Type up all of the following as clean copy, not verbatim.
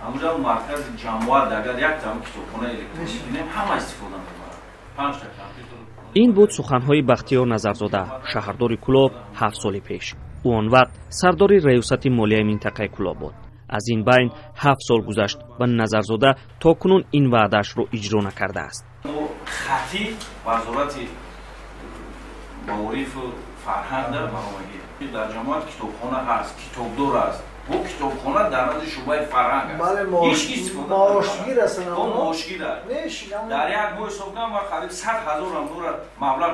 Ҳамуҷа маркази ҷамоат агар як там китобхонаи электронӣ кунем, ҳама истифода мебарад. Панҷта компютер. Ин буд суханҳои Бахтиёр Назарзода, шаҳрдори Кӯлоб, 7 соли пеш. Ӯ он вақт сардори раёсати молияи минтақаи Кӯлоб буд. Аз ин байн 7 сол гузашт ва Назарзода то кунун ин ваъдаашро иҷро накардааст. Хати Вазорати маорифу фарҳанг баромагӣ, дар ҷамоат китобхона ҳаст, китобдор аст. Бо китобхона дар назди шӯъбаи фарҳанг аст, дар як моҳ ҳисоб кунам, ва қариб 100 000 ам дорад маблағ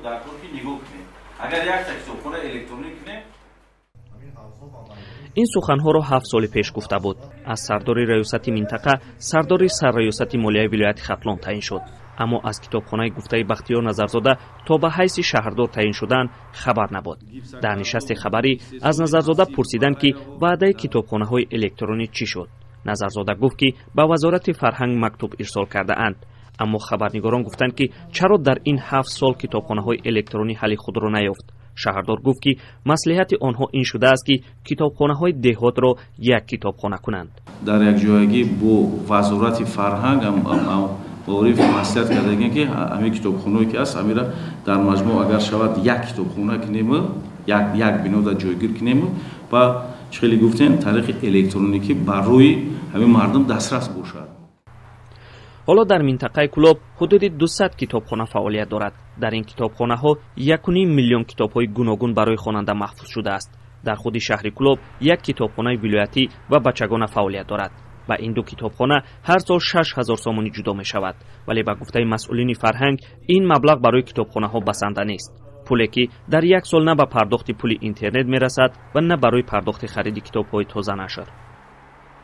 дар кор, ки нигоҳ кунем, агар якта китобхонаи электронӣ кунем. Ин суханҳоро 7 соли пеш гуфта буд. Аз сардори раёсати минтақа сардори сарраёсати молияи вилояти Хатлон таъин шуд, аммо аз китобхонаи гуфтаи Бахтиёр Назарзода то ба ҳайси шаҳрдор таъин шудан хабар набуд. Дар нишасти хабарӣ аз Назарзода пурсиданд, ки ваъдаи китобхонаҳои электронӣ чӣ шуд. Назарзода гуфт, ки ба Вазорати фарҳанг мактуб ирсол кардаанд. Аммо хабарнигорон гуфтанд, ки чаро дар ин 7 сол китобхонаҳои электронӣ ҳалли худро наёфт. Шаҳрдор гуфт, ки маслиҳати онҳо ин шудааст, ки китобхонаҳои деҳотро як китобхона кунанд. Дар якҷоягӣ бо Вазорати фарҳанг, маориф маслиҳат кардагем, ки ҳамин китобхонаое ки аст, ҳамира дар маҷмӯъ агар шавад, як китобхона кунему, як бинода ҷойгир кунему ва чӣ хеле гуфтем, тариқи электроникӣ барои ҳамин мардум дастрас бошад. Ҳоло дар минтақаи Кӯлоб ҳудуди 200 китобхона фаъолият дорад. Дар ин китобхонаҳо 1,5 миллион китобҳои гуногун барои хонанда маҳфуз шудааст. Дар худи шаҳри Кӯлоб як китобхонаи вилоятӣ ва бачагона фаъолият дорад. Ба ин ду китобхона ҳар сол 6000 сомонӣ ҷудо мешавад, вале ба гуфтаи масъулини фарҳанг, ин маблағ барои китобхонаҳо басанда нест. Пуле, ки дар як сол на ба пардохти пули интернет мерасад ва на барои пардохти хариди китобҳои тозанашр.